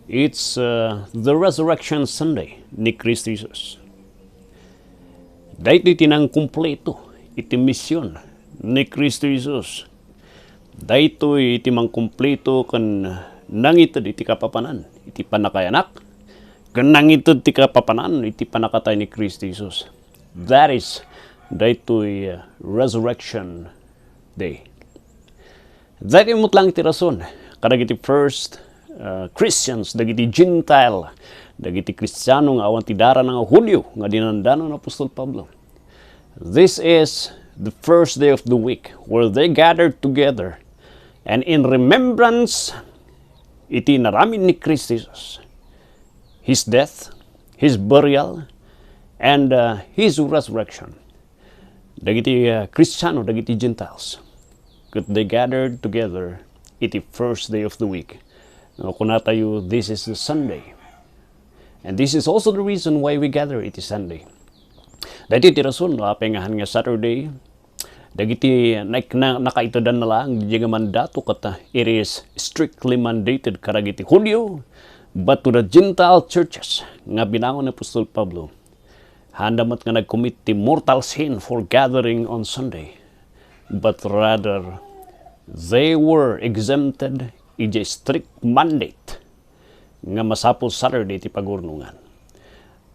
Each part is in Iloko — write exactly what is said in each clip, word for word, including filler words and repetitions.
It's uh, the Resurrection Sunday ni Cristo Jesus. Daytoy ti nangkumpleto iti mision ni Cristo Jesus. Daytoy ti mangkumpleto ken nangited iti kapapanan iti pannakayanak, ken nangited ti kapapanan iti pannakatay ni Cristo Jesus. That is, daytoy uh, Resurrection Day. Daytoy met lang ti rason kadagiti first uh, Christians, dagiti Gentile, dagiti Kristiano nga awan ti darana nga Judio nga dinanda ni apostol Pablo. This is the first day of the week where they gathered together and in remembrance iti inaramid ni Cristo Jesus, his death, his burial, and uh, his resurrection. Dagiti uh, Kristiano, dagiti Gentiles, ket they gathered together iti first day of the week. Nga kunatayo, this is the Sunday. And this is also the reason why we gather iti Sunday. Daytoy ti rason no apay nga han nga Saturday, dagiti na, na, nakaitedan na lang, di nga mandato ket uh, it is strictly mandated kadagiti Judio, but to the Gentile churches nga binangon ni apostol Pablo, handa met nga nagcommit ti mortal sin for gathering on Sunday, but rather they were exempted iti strict mandate nga masapul Saturday ti pagurnongan.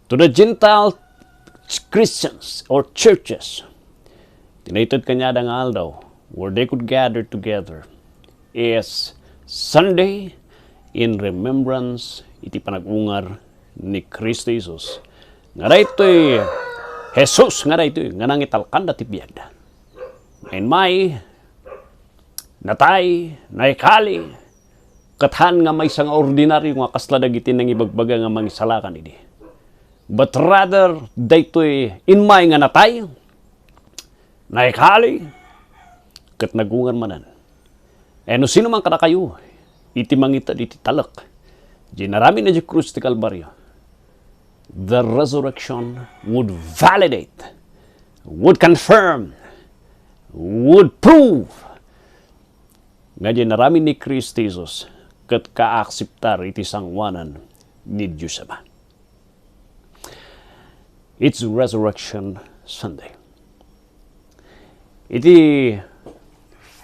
To the Gentile Christians or churches, ti naited kaniada nga aldaw where they could gather together is Sunday in remembrance iti panagungar ni Cristo Jesus. Nga daytoy Jesus nga daytoy nga nangitalkanda ti biagda. Immay, natay, naikali, ket han nga maysa nga ordinario nga kasla dagiti nangibagbaga nga mangisalakan idi. But rather, daytoy immay nga natay, naikali, ket nagungar manen. E no sino man kadakayo iti mangited iti talek, di inaramid na di krus ti Kalbario, the resurrection would validate, would confirm, would prove nga di inaramid ni Cristo Jesus ket kaakseptar iti sangoanan ni Dios Ama. It's Resurrection Sunday. Iti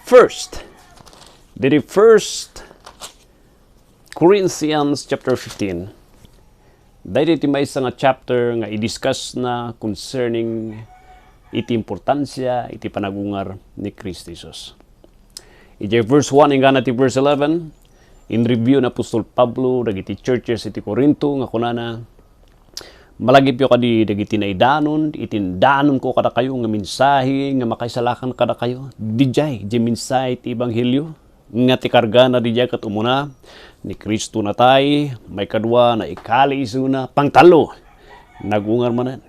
first, diri first Corinthians chapter fifteen, daytoy ti maysa nga chapter nga i-discuss na concerning iti importansia iti panagungar ni Cristo Jesus. Iti verse one inggana ti verse eleven, in-review ni apostol Pablo dagiti churches iti Corinto nga kunana, malagipyo kadi dagiti naidanon iti indanonko kadakayo nga mensahe nga makaisalakan kadakayo? Diay di mensahe ti ebanghelio nga ti kargana diay ket umuna, ni Cristo natay, maikadua, naikali isuna, pangtallo, nagungar manen.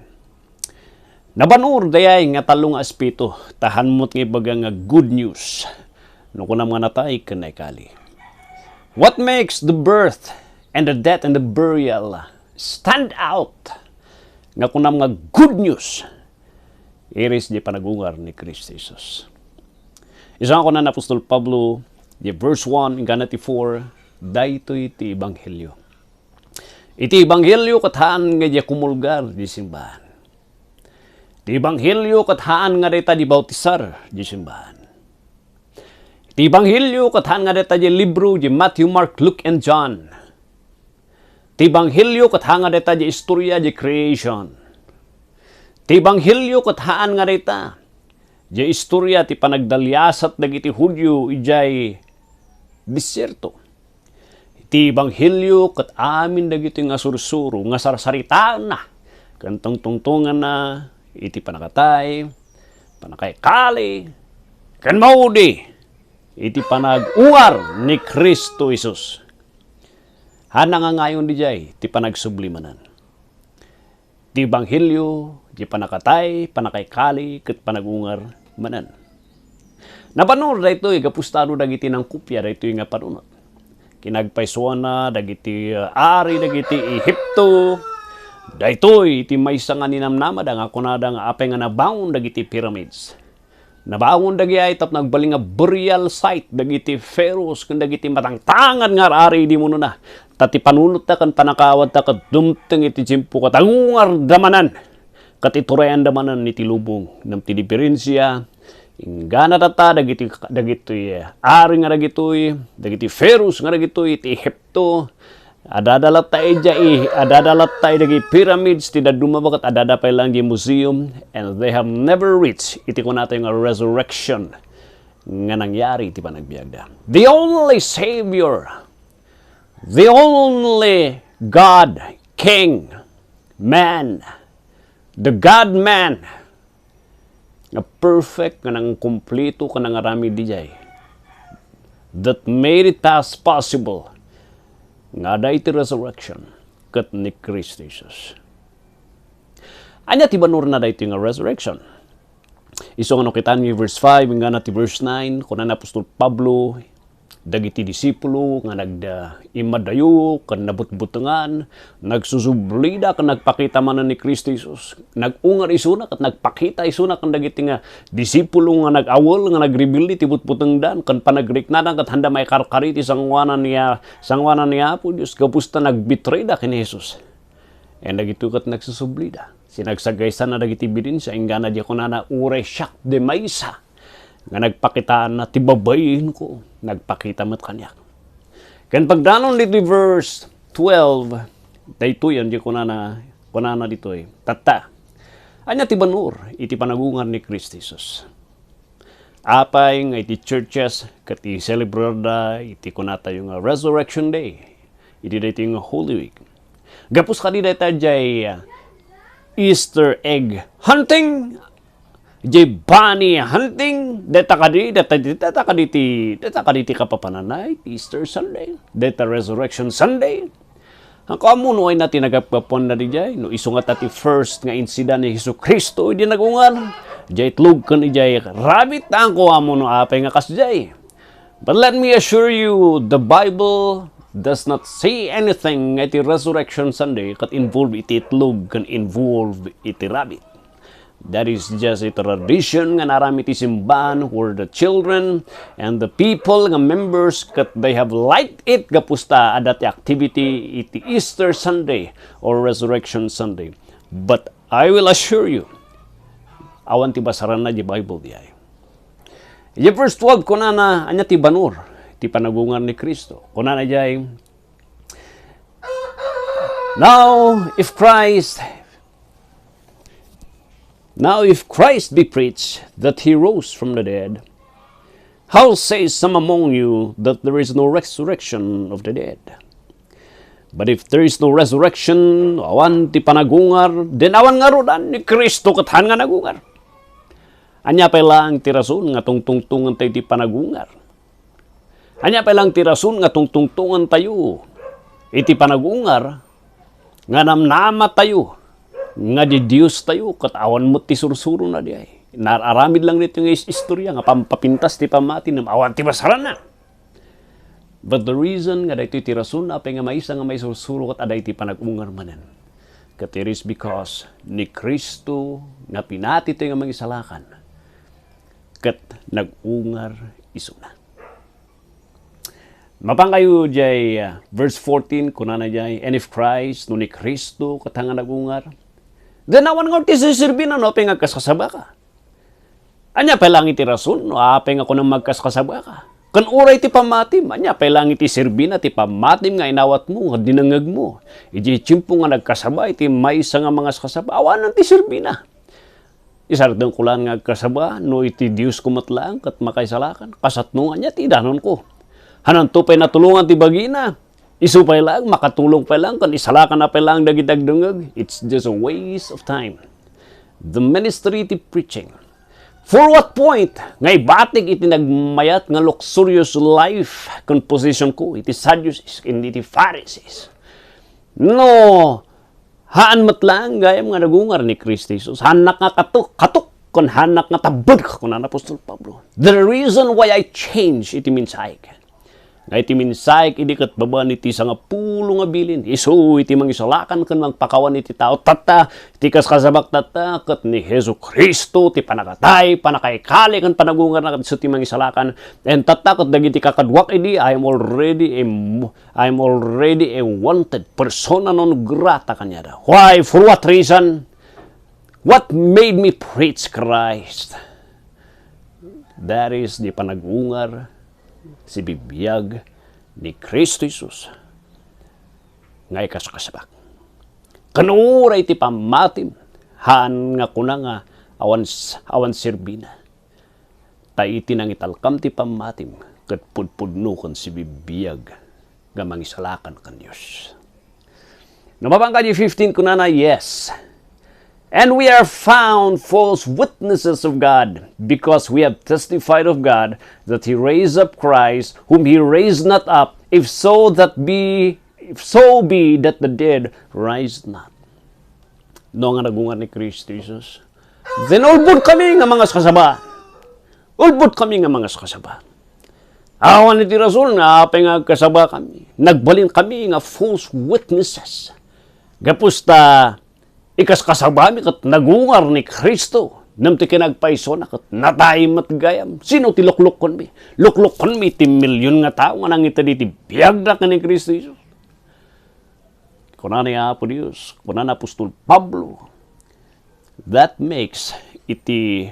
Nabanur dayay nga tallo nga aspeto, ta han met nga ibaga nga good news no kunam nga natay ken naikali. What makes the birth and the death and the burial stand out nga kunam nga good news? Iris di panagungar ni Cristo Jesus. Isu nga kunan ni apostol Pablo, di verse one inggana ti four, daytoy ti ebanghelio. Iti ebanghelio ket haan nga diay kumulgar di simbahan. Iti ebanghelio ket haan nga dayta di bautisar di simbahan. Iti ebanghelio ket haan nga dayta di libro di Matthew, Mark, Luke, and John. Iti ebanghelio ket haan nga dayta di istoria di creation. Iti ebanghelio ket haan nga dayta di istoria ti panagdaliasat dagiti Judio idiay desierto. Iti ebanghelio ket amin dagiti nga sursuro nga sarsaritaenna ken tungtungtonganna iti pannakatay, pannakaikali, ken maudi iti panagungar ni Cristo Jesus. Haan nga ngayon diay ti panagsubli manen. Ti ebanghelio, ti pannakatay, pannakaikali, ket panagungar manen. Nabanur daytoy gapu ta adu dagiti nangkopia daytoy nga panunot. Kinagpaysuanna dagiti, uh, ari dagiti Ehipto. Daytoy ti maysa nga ninamnamada nga kunada nga apay nga nabangon dagiti pyramids. Nabangon dagiti tapno agbalin nga burial site dagiti pharaohs ken dagiti matangtangan nga ari idi munona. Ta ti panunotta ken pannakaawatta ket dumteng iti tiempo ket agungarda manen. Ket iturayanda manen iti lubong. Ngem ti diferensia, inggana data dagiti, dagiti ari nga dagitoy, dagiti pharaohs nga dagitoy, iti Ehipto, adada latta idiay, adada latta dagiti pyramids, ti dadduma ket adada pay laeng di museum, and they have never reached iti kunatayo nga resurrection nga nangyari iti panagbiagda. The only Savior, the only God, King, Man, the God-Man, nga perfect, nga nangkumplito, nga nangaramid idiay, that made it as possible nga adda iti resurrection ket ni Cristo Jesus. Ania ti banurna daytoy nga resurrection? Isu nga no kitan ni verse five, inggana ti verse nine, kuna ni Apostol Pablo, dagiti disipulo nga nagda-, immadayo ken nabutbutengan, nagsusublida ken nagpakita manen ni Cristo Jesus. Nag-ungar isuna ket nagpakita isuna ken dagiti nga disipulo nga nag-awel, nga nagrebelde iti butbutengdan ken panagriknada ket handa maikarkari ti sangoanan ni, sangoanan ni Apo Dios gapu ta nagbetrayda ken ni Jesus. And dagitoy ket nagsusublida. Sinagsagaysana dagiti ebidensia, inggana di kunana, "Uray siak di maysa nga nagpakitaanna ti babainko, nagpakita met kaniak." Ken pagdanon ditoy verse twelve, daytoy, ania kunana, kunana ditoy, "Tatta, ania ti banur iti panagungar ni Cristo Jesus?" Apay nga iti churches ket i-celebrate-da iti kunatayo nga Resurrection Day, iti daytoy nga Holy Week. Gapu kadi dayta jay, uh, Easter egg hunting, jay bunny hunting, dayta kadi, dayta, dayta kadi ti, dayta kadi ti kapapananay, Easter Sunday, dayta Resurrection Sunday. Haanko ammo no ania ti nagapgapuanna diay, no isu ngata ti first nga insida ni Jesu-Cristo idi nag-ungar, idiay itlog ken idiay rabbit, haanko ammo no apay nga kasdiay. But let me assure you, the Bible does not say anything nga iti Resurrection Sunday ket involve iti itlog ken involve iti rabbit. That is just a tradition nga naaram iti simbahan where the children and the people nga members ket they have liked it gapu ta adda ti activity iti Easter Sunday or Resurrection Sunday. But I will assure you, awan ti basaranna di Bible diay. Iti verse twelve, kunana, ania ti banur ti panagungar ni Cristo? Kunana diay, "Now, if Christ, now if Christ be preached that he rose from the dead, how say some among you that there is no resurrection of the dead? But if there is no resurrection, awan ti panagungar, then awan ngarud ni Cristo ket haan nga nagungar." Ania pay laeng ti rason nga tungtungtongentayo iti panagungar? Ania pay laeng ti rason nga tungtungtongentayo iti panagungar nga namnamatayo nga didiostayo ket awan met ti sursurona diay? Naaramid lang ditoy nga is-, istorya nga pampapintas ti pammati ngem awan ti basaranna. But the reason nga daytoy ti rason apay nga maysa nga maisursuro ket adda iti panagungar manen. Ket it is because ni Cristo nga pinatitayo nga mangisalakan ket nagungar isuna. Mapankayo jay, uh, verse fourteen, kunana jay, "And if Christ, no ni Cristo, ket haan nga nagungar, then awan ngarud ti siserbina no apay nga agkaskasabaka." Ania pay laeng iti rason no apay nga kunam nga agkaskasabaka? Ken uray ti pammatim, ania pay laeng iti serbina ti pammatim nga inawatmo nga dinengngegmo idiay tiempo nga nagkasaba iti maysa nga mangaskasaba? Awanen ti serbina. Isardengko laeng nga agkasaba no iti Diosko met laeng ket makaisalakan. Kasatno nga ania ti idanonko? Hananto pay natulongan ti bagina. Isu pay laeng, makatulong pay laeng, ken isalakanna pay laeng dagiti agdengngeg. It's just a waste of time. The ministry ti preaching. For what point nga ibatik iti nagmayat nga luxurious life ken position ko iti Sadducees ken iti Pharisees? No, haan met laeng gayam nga nagungar ni Cristo Jesus. Haanak nga katok, katok, ken haanak nga tabbed, kuna ni Apostol Pablo. The reason why I change iti mensahe ken, Nga iti mensahe idi ket babaen iti sangapulo nga bilin, isu iti mangisalakan ken mangpakawan iti tao. Tatta, iti kaskasabak tatta, ket ni Jesu-Cristo ti panakatay, panakaikali, ken panagungarna ket isu ti mangisalakan. And tatta, ket dagiti kakaduak idi, I am already a, I am already a wanted persona non grata kaniada. Why? For what reason? What made me preach Christ? That is, di panagungar, sibibiag ni Cristo Jesus nga ikaskasabak. Ken uray ti pammatim, haan nga kuna nga awan, awan serbina. Ta iti nangitalkam ti pammatim, ket pudpudno ken sibibiag nga mangisalakan ken Dios. No mabangka di fifteen, kunana, yes. And we are found false witnesses of God, because we have testified of God that He raised up Christ, whom He raised not up, if so that be, if so be that the dead rise not. No nga nagungar ni Cristo Jesus, then ulbod kami nga mangaskasaba. Ulbod kami nga mangaskasaba. Awan iti rason nga apay nga agkasaba kami. Nagbalin kami nga false witnesses. Gapu ta ikaskasabami ket nagungar ni Cristo. Ngem ti kinagpaysona ket natay met gayam. Sino ti luklukkonmi? Luklukkonmi ti milyon nga tao nga nangited iti biagda ken ni Cristo Jesus. Kuna ni Apo Dios, kuna ni apostol Pablo, that makes iti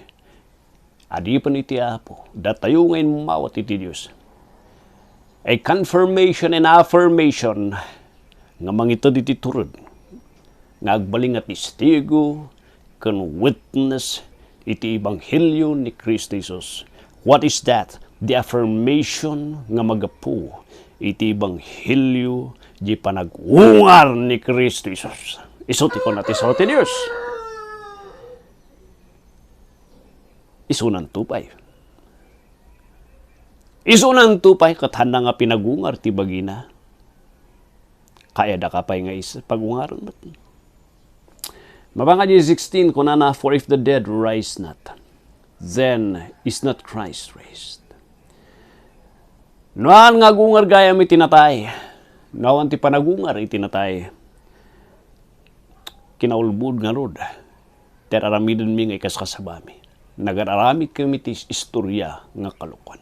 adipen iti Apo, datayo nga immawat iti Dios, a confirmation and affirmation nga mangited iti tured nga agbalin nga testigo ken witness iti ebanghelio ni Cristo Jesus. What is that? The affirmation nga magapu iti ebanghelio di panagungar ni Cristo Jesus. Isu ti kuna ti Sao ti Dios. Isunanto pay. Isunanto pay ket haanna nga pinagungar ti bagina. Kayatdaka pay nga is-, pagungaren met. Mabangka di sixteen, kunana, "For if the dead rise not, then is not Christ raised." No haan nga agungar gayam iti natay, no awan ti panagungar iti natay, kinaulbod ngarud ti ar-aramidenmi nga ikaskasabami. Nagar-aramidkami ti is-, istorya nga kalokuan.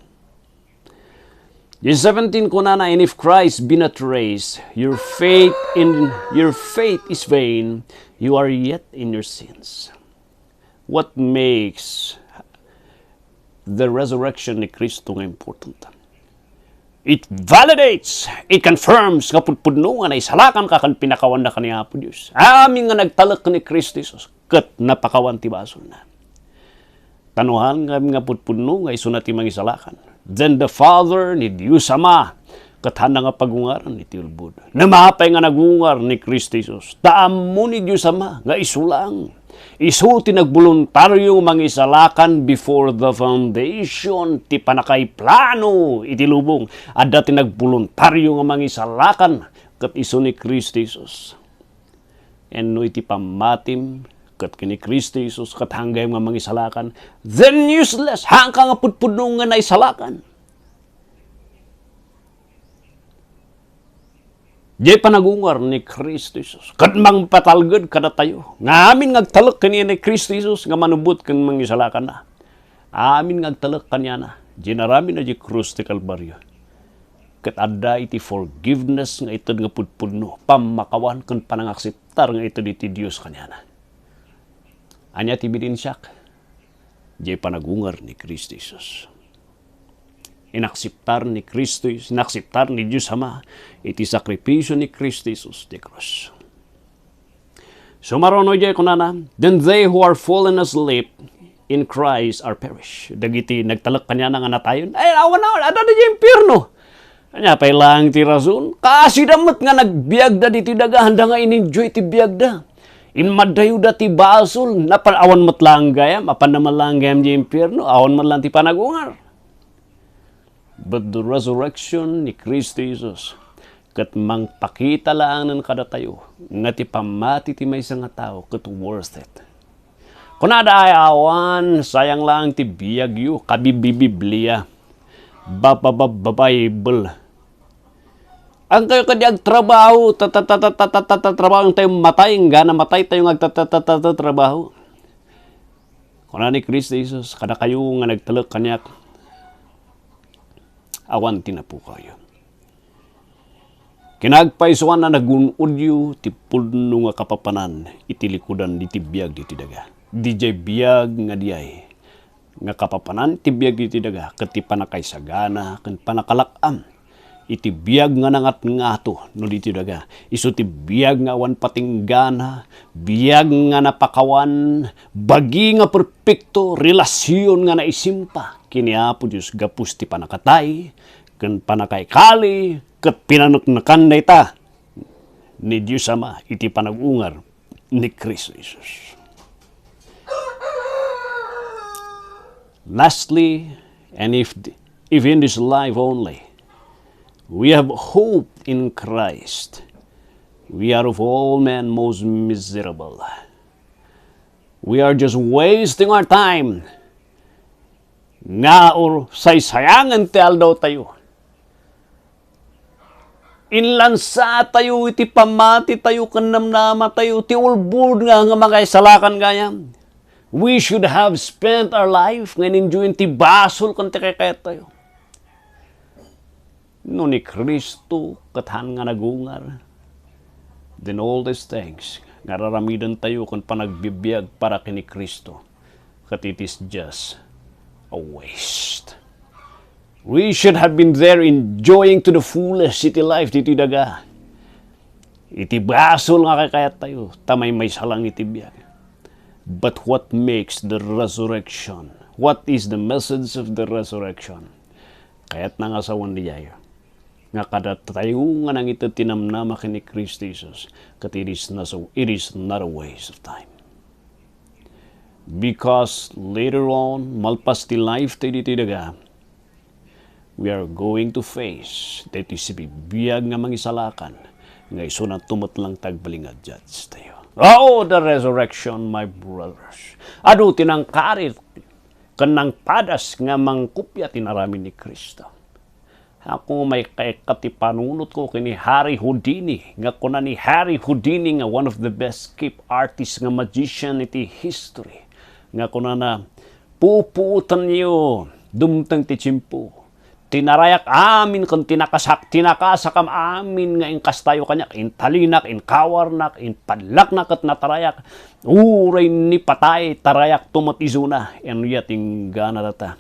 Di seventeen, kunana, "And if Christ be not raised, your faith in, your faith is vain, you are yet in your sins." What makes the resurrection ni Cristo nga important? It validates, it confirms nga pudpudno nga naisalakanka ken pinakawanka ni Apo Dios. Amin nga nagtalek ni Cristo Jesus ket napakawan ti basolna. Ta no haan nga, nga pudpudno nga isuna ti mangisalakan, then the Father ni Dios Ama ket haanna nga pagungaren iti ulbod. Ngem apay nga nagungar ni Cristo Jesus? Ta ammo ni Dios Ama nga isu laeng. Isu ti nagboluntario nga mangisalakan before the foundation ti pannakaiplano iti lubong. Adda ti nagboluntario nga mangisalakan ket isu ni Cristo Jesus. Wenno iti pammatim ket ken ni Cristo Jesus ket haan gayam nga mangisalakan, then useless, haanka nga pudpudno nga naisalakan. Diay panagungar ni Cristo Jesus ket mangpatalged kadatayo nga amin nga agtalek ken ni Cristo Jesus nga manubbot ken mangisalakanna. Amin nga agtalek kaniana, diay inaramidna diay krus ti Kalbario. Ket adda iti forgiveness nga ited nga pudpudno, pammakawan ken panangakseptar nga ited iti Dios kaniana. Ania ti ebidensiak? Diay panagungar ni Cristo Jesus. Inakseptar ni Cristo, inakseptar ni Dios Ama iti sakripisio ni Cristo Jesus ti krus. Sumaruno diay kunana, "Then they who are fallen asleep in Christ are perished." Dagiti nagtalek kaniana nga natayon, ay, awan, awan, adda diay impierno. Ania pay laeng ti rason? Kaasida met nga nagbiagda ditoy daga, haanda nga in-enjoy ti biagda. Immaddayoda ti basol, napan awan met laeng gayam, apanna met laeng gayam diay impierno, awan met laeng ti panagungar. But the resurrection ni Cristo Jesus ket mangpakita laengen kadatayo nga ti pammati ti maysa nga tao ket worth it. Kunada ay, "Awan, sayang laeng ti biagyo," kabibibiblia. Babababababl. Ankayo kadi agtrabaho, ta, ta, ta, trabaho tayo matay, nga namatay tayo nga agta, ta, ta, ta, ta, trabaho. Kuna ni Cristo Jesus, kadakayo nga nagtalek kaniak, awan ti napukayo. Kinagpaysuan a nagun-odyo ti pudno nga kapapanan iti likudan diti biag ditoy daga. Didiay biag nga diay nga kapapanan ti biag ditoy daga ket ti pannakaisagana ken pannakalak-am iti biag nga nangatngato no ditoy daga. Isu ti biag nga awan patinggana, biag nga napakawan, bagi nga perpekto, relasyon nga naisimpa ken ni Apo Dios gapu ti pannakatay ken pannakaikali ket pinaneknekan dayta ni Dios Ama iti panag-ungar ni Cristo Jesus. Lastly, and if, if in this life only, we have hope in Christ, we are of all men most miserable. We are just wasting our time nga or saysayangan ti aldaw tayo. Inlansa tayo iti pamati tayo ken namnama tayo ti ulbod nga, nga mangisalakan gayam. We should have spent our life nga in-enjoying ti basol ken ti kayat tayo. No ni Cristo ket han nga nagungar, then all these things nga raramiden tayo ken panagbibiag para ken ni Cristo, ket it is just a waste. We should have been there enjoying to the fullest iti life ditoy daga. Iti basol nga kayat tayo, ta maymaysa lang iti biag. But what makes the resurrection? What is the message of the resurrection? Kayatna nga sawen diay nga kadatayo nga nangited ti namnama ken ni Cristo Jesus, ket it is not a, it is not a waste of time. Because later on, malpas ti life tayo ditoy daga, we are going to face daytoy sibibiag nga mangisalakan nga isunanto met lang ti agbalin nga judge tayo. Oh, the resurrection, my brothers. Adu ti nangkarit ken nangpadas nga mangkopia ti inaramid ni Cristo. Ako, maikkaikka ti panunotko ken ni Harry Houdini, nga kuna ni Harry Houdini nga one of the best escape artist nga magician iti history, nga kunana, "Pupuotenyo, dumteng ti tiempo. Tinarayak amin ken tinakasak, tinakasakam amin nga inkastayo kaniak, intalinak, inkawarnak, inpadlaknak ket natarayak. Uray ni patay, tarayakto met isuna." Ania ti inggana dayta?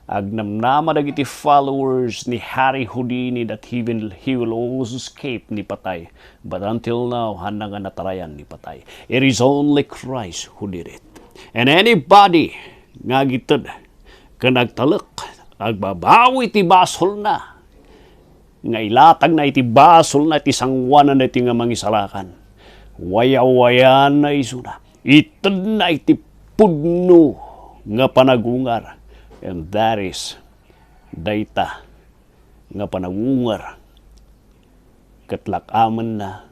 Agnamnama dagiti followers ni Harry Houdini that he will, he will also escape ni patay. But until now, hanna nga natarayan ni patay. It is only Christ who did it. And anybody nga agited ken agtalek, agbabawi ti basolna, nga ilatagna iti basolna iti sangoanan daytoy nga mangisalakan. Wayawayaanna isuna. Itedna iti pudno nga panagungar. And that is dayta nga panagungar ket lak-amenna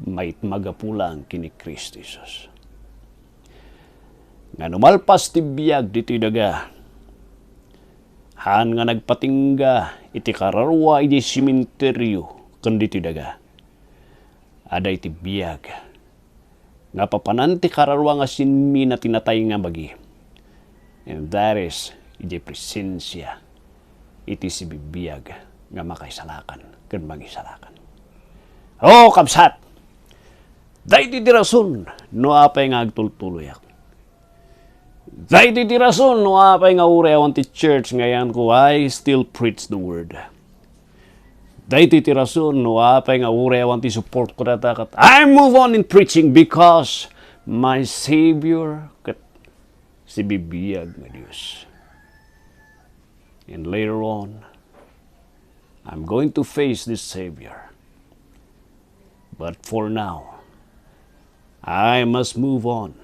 mait magapu lang ken ni Cristo Jesus. Nga no malpas ti biag ditoy daga, haan nga nagpatingga iti kararua idiay sementeryo ken ditoy daga. Adda iti biag nga papanan ti kararua nga sinmina ti natay nga bagi. And that is idiay presensia iti sibibiag nga makaisalakan ken mangisalakan. O, kabsat, daytoy ti rason no apay nga agtultuloyak. Daytoy ti rason no apay nga uray awan ti church nga yanko, I still preach the word. Daytoy ti rason no apay nga uray awan ti support ko data ket I move on in preaching because my Savior ket sibibiag nga Dios. And later on, I'm going to face this Savior. But for now, I must move on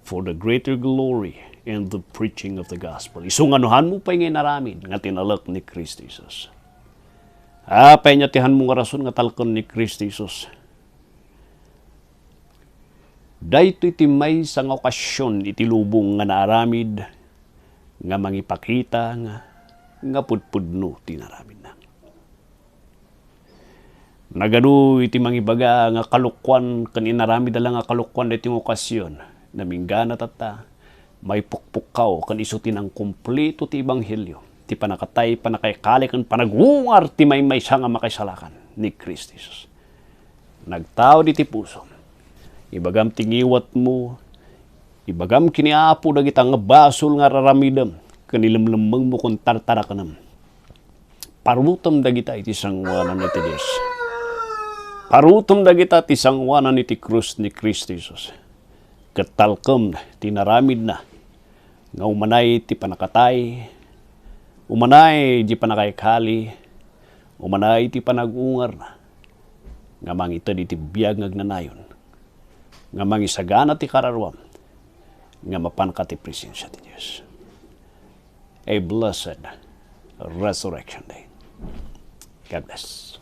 for the greater glory and the preaching of the gospel. Isu nga no hanmo pay nga inaramid nga tinalek ni Cristo Jesus. Apay ania ti hanmo nga rason nga talken ni Cristo Jesus? Daytoy ti maysa nga okasion iti lubong nga naaramid nga mangipakita nga, nga pudpudno ti inaramidna. Nagadu iti mangibaga nga kalokuan ken inaramidda la nga kalokuan daytoy nga okasion. Naminggana tatta, maipukpukkaw ken isu ti nangkumplito ti ebanghelio, ti pannakatay, pannakaikali, ken panagungar ti maymaysa nga makaisalakan ni Cristo Jesus. Nagtaud iti pusom. Ibagam ti ngiwatmo, ibagam ken ni Apo dagita nga basol nga ar-aramidem, ken ilemlemmengmo ken tartarakenem. Parutem dagita iti sangoanan iti Dios. Parutem dagita ti sangoanan iti krus ni Cristo Jesus. Ket talkem ti inaramidna nga umanay ti pannakatay, umanay ti pannakaikali, umanay ti panagungarna nga mangited iti biag nga agnanayon, nga mangisagana ti kararuam, nga mapanka ti presensia ti Dios. A blessed Resurrection Day. God bless.